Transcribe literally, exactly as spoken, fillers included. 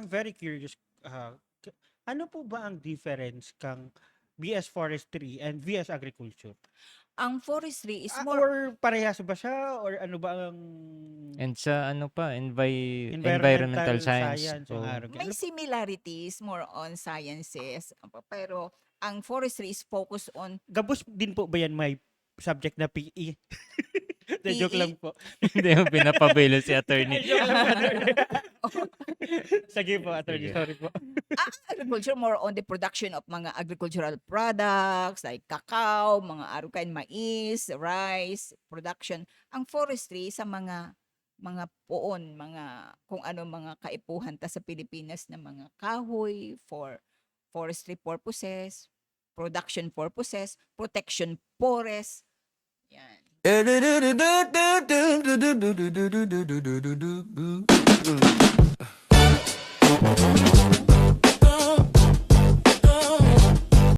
Very curious, ah, k- ano po ba ang difference kang V S Forestry and V S Agriculture? Ang forestry is Ah, more or parehas ba siya? Or ano ba ang And sa ano pa, envi- environmental environmental, science. science? Yung Oo. araw? May similarities, more on sciences, apa- pero ang forestry is focused on Gabos din po ba yan may subject na P E? De, joke P E? lang po. Hindi mo pinapabilo si attorney. Joke lang po, attorney. Sige po, attorney. Sige. Sorry po. Ang agriculture, more on the production of mga agricultural products like cacao, mga arukan, mais, rice, production. Ang forestry sa mga mga poon, mga kung ano mga kaipuhan ta sa Pilipinas na mga kahoy for forestry purposes, production purposes, protection forest. Yan.